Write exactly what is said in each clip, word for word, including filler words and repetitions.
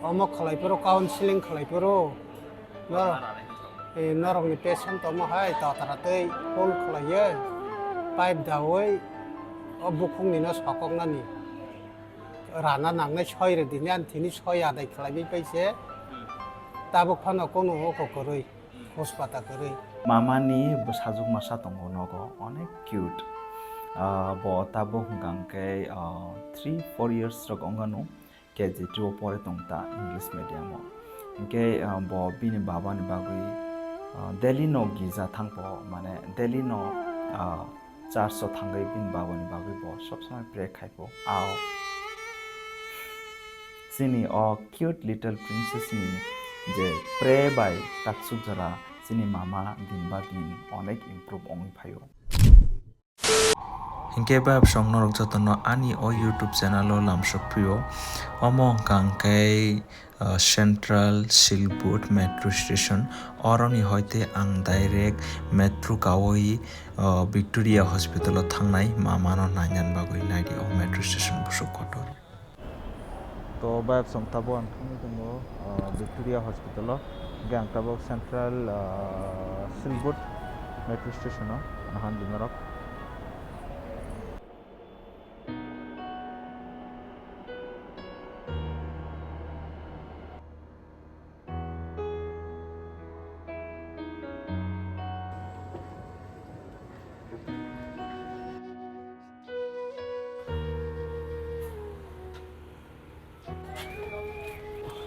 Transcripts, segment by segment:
Omo khlai phuru, counseling khlai phuru. Nor-, eh, norokni patient tongma hai totara tei pull khlaiwi, pipe dawi, o bukhukni no sokoknani. Rana nangnai soi rwdi, ani thini soi adai khlaiwi paise. Tabuk phano kunu oko kwrwi, hospata kwrwi. Mama ni bwsajwk masa tongo nogo, onek cute. Ah, bo tabuk hwnkha hwnkhe, ah, three, four years rok wngkha no. K G two o pore tong ta English medium o. Hinkhe, ah, bo bini baba ni bagwi, ah, daily no girja thangpo, mane daily no, ah, church o thangwi bini baba ni bagwi bo sob somoi pray khaipo. Ao chini o cute little princess ni je pray bai taksuk jora chini mama din ba din onek improve wngwi phaio. Hinkhe bayapsong norok jotono ani o YouTube channel o lamsok phio. Omo wngkha hwnkhe, uh, Central Silkwood Metro Station. Oroni hoite ang direct metro kawi, uh, Victoria Hospital o thangnai, mamano nainani bagwi. Naidi o metro station busuk kotor. To bayapsong tabuk ang thangwi tongo, ah, Victoria Hospital o. Hingke ang tabuk Central, ah, Silkwood Metro Station o nahan di norok.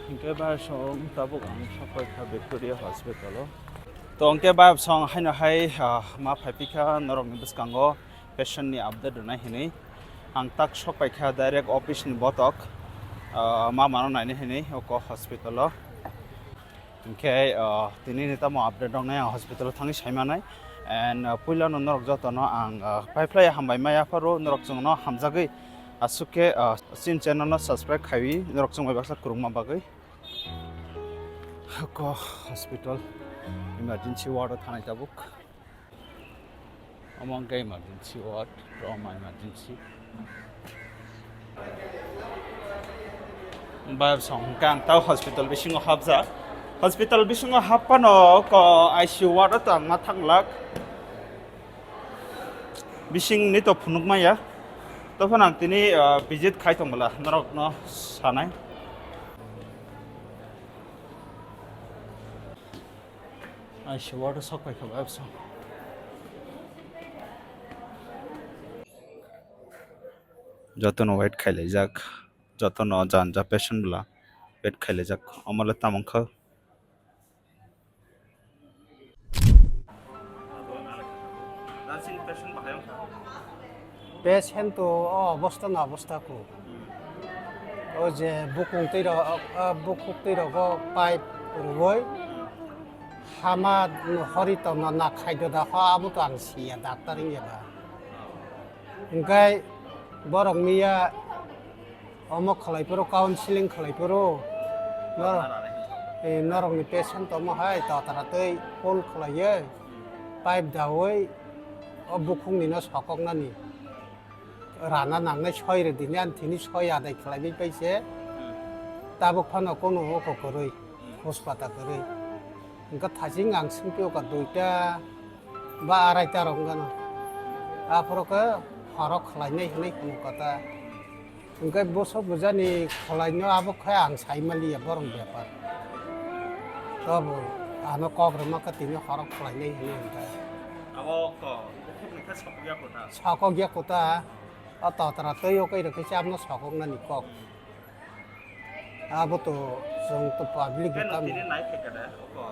Hingke bayapsong tabuk ang sokpai kha Victoria Hospital o. To hingke bayapsong haino hai, ah, ma phaiphikha norokni bwskango patient ni update rwnai hinwi. Ang tak sokpai kha direct office ni botok, ah, mamano nainai hinwi oko hospital o. Hinkhe, ah, tini ni tamo update rok nai ang hospital o thangwi sai manai. And, ah, puila no norok joto no ang, ah, paiphlai hambai ma yapharo norok chwng no hamjagwi aswk khe, ah, chini channel no subscribe khaiwi norok chwng bai baksa kwrwngma bagwi. Ko hospital emergency ward o thanai tabuk. Omo hwnkhe emergency ward, trauma emergency. Bayapsong hwnkhe ang tei hospital bisingo hapjak. Hospital bisingo happhano ko I C U ward o tangma thanglak. Bisingni to phunukmaya. Tophano ang tini, ah, visit khai tongmala norokno sanai. Ai se water sok pai kha bai bwsong. Jotono wait khailaijak, jotono janja patient bwla wait khailaijak, omo le tamo wngkha. Patient to o obostha no obostha kho. O je bukung twi rok, o, o bukhuk twi rogo pipe rwui hama hori tongna na khaido da ho, abo to ang siya, doctor wngya ba. Hingkai borok miya omo khlai phuru, counseling khlai phuru, nor-, eh, norokni patient tongmo hai totara twi pull khlaiwi, pipe dawi, o bukhukni no sokoknani. Rana nangnai soi rwdini, ani thini soi adai khlaiwi paise. Tabuk phano kono oko kwrwi, hospata kwrwi. Hwnkha thaching ang swngphi oka duita ba araita rok wngano. Aphuru khe horo khlainai hwnwi hwnwi kota. Hwnkhe bwswk bwjani khwlaino abo khe ang saimaliya borok bepar. Tobo ano kok rwma khe tini horo khlainai hwnwi hwnkhe. Abo ko bukhukni khe sokokya kota. Sokokya kota. O totra twi o khe rwkhe se abono sokoknani kok. Abo to chwng to public. Keno tamo tini nai khe kada, oko,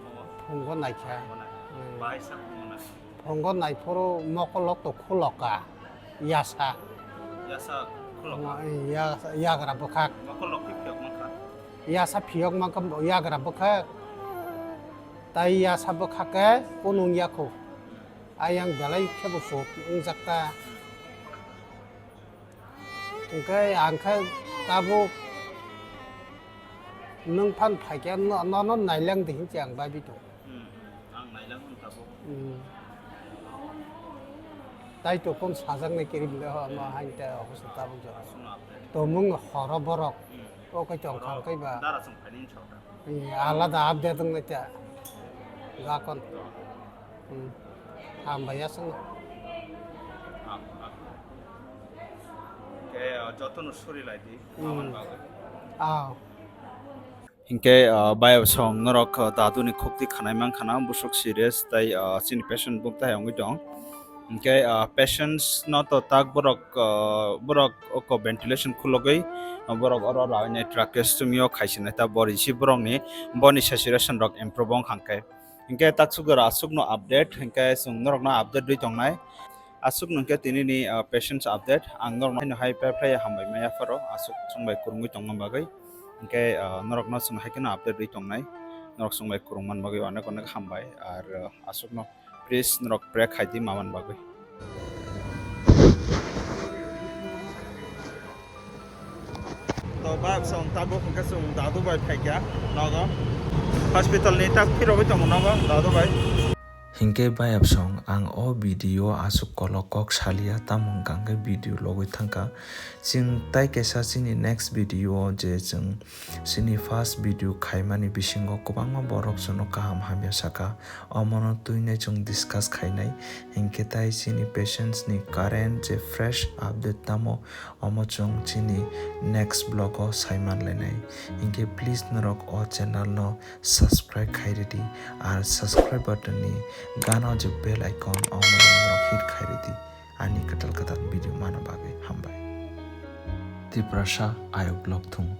oko. Phungo naikha. Oko nai. Hmm. Bai sa phungo nai. Phungo naiphuru mokolok to khuloka, yasa. Yasa khuloka. Yasa, yagra bwkhak. Mokolok khe phiyok mankha. Yasa phiyok mankha yagra bwkhak. Tai yasa bwkhak khe kunung yakho. Ayang belai khe bo chuk wngjakta. Hwnkhe ang khe tabuk nwng phan phaikhe no-, nono nailang di hinwi ang babi tongo. Hmm, hmm. Ang nailang hwn tabuk. Hmm. Tai to kon sajaknai kiri bile ho, ma hmm, hain te office tabuk jora. Aswkno update. Tomung horo borok. Hmm. O koi tong kha koi ba. Dara chwng phaini wngsa ta. Hmm, alada update wng nai ta. Gakon. Hmm. Hambai aswng. Ah, ah. Ke, ah, jotono suri lai di. Hmm. Amon bagwi. Ah. Hinkhe, ah, bayapsong norok, ah, daduni khukti khanai mankha na, busuk serious tai, ah, chini patient buk tai wngwi tong. Hinkhe, ah, patients no to tak borok, ah, borok oko ventilation khulogwi, ah, borok oro rawi nai tracheostomy o khaisinai ta bori si borokni boni saturation rok improve wng kha khe. Hinkhe taksuk jora aswkno update, hinkhe chwng norokno update rwi tongnai. Aswk nungkhe tinini, ah, patients update. Ang norokno haino hai phai phai hambai maya pharo aswk chwng bai kwrwngwi tongma bagwi. Hinkhe, ah, norokno chwng hai kheno update rwi tongnai. Norok chwng bai kwrwngman bagwi onek onek hambai. Ar, ah, aswkno please norok pray khai di maman bagwi. To bayapsong tabuk hwnkhe chwng dadu bai phaikha nogo. Hospital ni tak phirogwi tongo nogo dadu bai. Hinkhe bayapsong ang o video aswk kolok kok salia, tamo hwnkha hwnkhe video logwi thangkha. Chwng tai kaisa chini next video o je chwng chini first video khaimani bisingo kwbangma borok chwngno kaham hamya sakha, omono twinai chwng discuss khainai. Hinkhe tai chini patients ni current je fresh update tamo, omo chwng chini next vlog o saiman lainai. Hinkhe please norok o channel no subscribe khai ridi, ar subscribe button ni gana o je bell icon, omo norok hit khai ridi. Ani kwtal kwtal video mana bagwi hambai. Tiprasa ayuk lokthung.